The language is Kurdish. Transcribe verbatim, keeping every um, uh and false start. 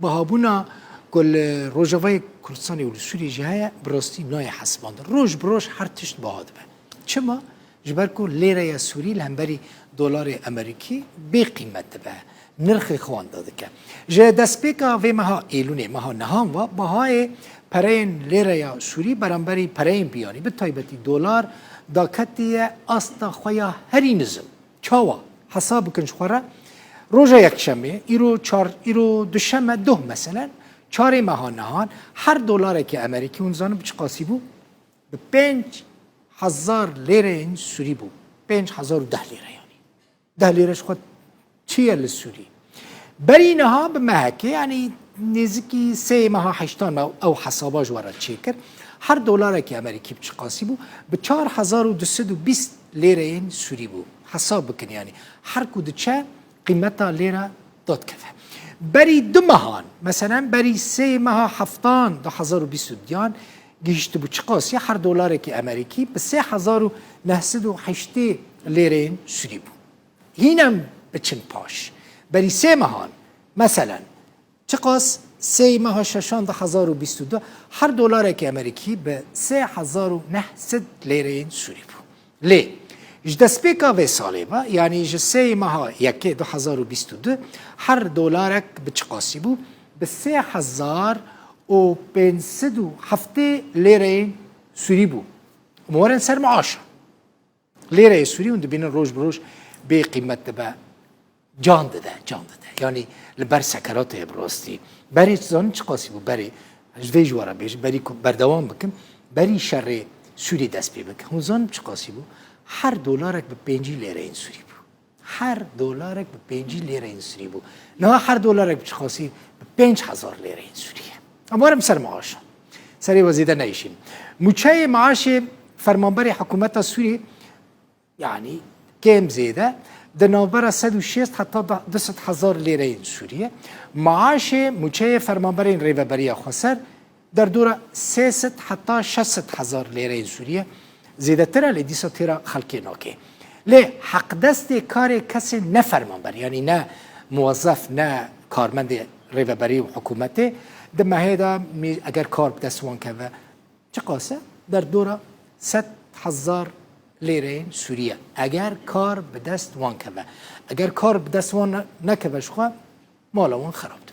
Bihabûna ku li Rojavayê Kurdistanê û li Sûriyê jî heye, bi rastî nayê hesibandin. Roj bi roj her tişt biha dibe. Çima? Ji ber ku lêreya Sûrî li hemberî dolarê Amerîkî bê qîmet dibe. Nirxê xwe wenda dike. Ji destpêka vê meha Êlûnê, meha nihan ve, bihayê pereyên lêreya Sûrî beramberî pereyên biyanî, bi taybetî dolar, daketiye asta xwe ya herî nizim. Çawa? Hesab bikin ji xwe re. Roja yekşemê, îro çar, îro duşeme, doh meselen, çarê meha nihan, her dolarekî Amerîkî, hûn zanin bi çiqasî bû? Bi pênc hezar lêreyên Sûrî bû. Pênc hezar û deh lêre yanî. Deh lêre ji xwe çi ye li Sûrî? Berî niha bi mehekê, yanî nêzikî sê meha heştan me ew hesaba ji we re çêkir. Her dolarekî Amerîkî bi çiqasî bû? Bi çar hezar û du sed û bîst lêreyên Sûrî bû. Hesab bikin yanî. Her ku diçe qîmeta lêre dadikeve. Berî du mehan, meselen berî sê meha heftan du hezar û bîst û duyan gihiştibû çiqasî? Her dolarekî Amerîkî bi sê hezar û neh sed û heştê lêreyên Sûrî bû. Hîn em biçin paş. Berî sê mehan, meselen, çiqas sê meha şeşan du hezar û bîst û du, her dolarekî Amerîkî bi sê hezar û neh sed lêreyên Sûrî bû. Lê ji destpêka vê salê ve, yanî ji sê meha yekê du hezar û bîst û du, her dolarek bi çiqasî bû? Bi sê hezar û pênc sed û heftê lêreyên Sûrî bû. Em werin ser meaşa. Lêreyê Sûrî hûn dibînin roj bi roj bê qîmet dibe. Can dide, can dide. Yanî li ber sekeratê ye bi rastî. Berê zanin çiqasî bû? Berê, ji vê ji we re bêjim, berî ku berdewam bikim, berî şerê Sûrî dest pê bike, hûn zanin çiqasî bû? Her dolarek bi pêncî lêreyên Sûrî bû. Her dolarek bi pêncî lêreyên Sûrî bû. Niha her dolarek bi çiqasî? Bi pênc hezar lêreyên Sûrî ye. Em werin ser meaşa. Serê we zêde neyşîn. Mûçeyê meaşê fermanberê hikûmeta Sûrî, yanî kêm zêde, di navbera sed û şêst heta du sed hezar lêreyên Sûrî ye. Maaşê, mûçeyê fermanberên Rêveberiya Xweser derdora sê sed heta şeş sed hezar lêreyên Sûrî ye. Zêdetir e, lê dîsa têra xelkê nake. Lê heqdestê karê kesê ne fermanber, yanî ne muwezef, ne karmendê rêveberî û hikûmetê, di mehê de mî-, eger kar bi dest wan keve, çiqas e? Derdora sed hezar lêreyên Sûrî ye. Eger kar bi dest wan keve. Eger kar bi dest wan ne-, nekeve ji xwe, mala wan xerab dibe.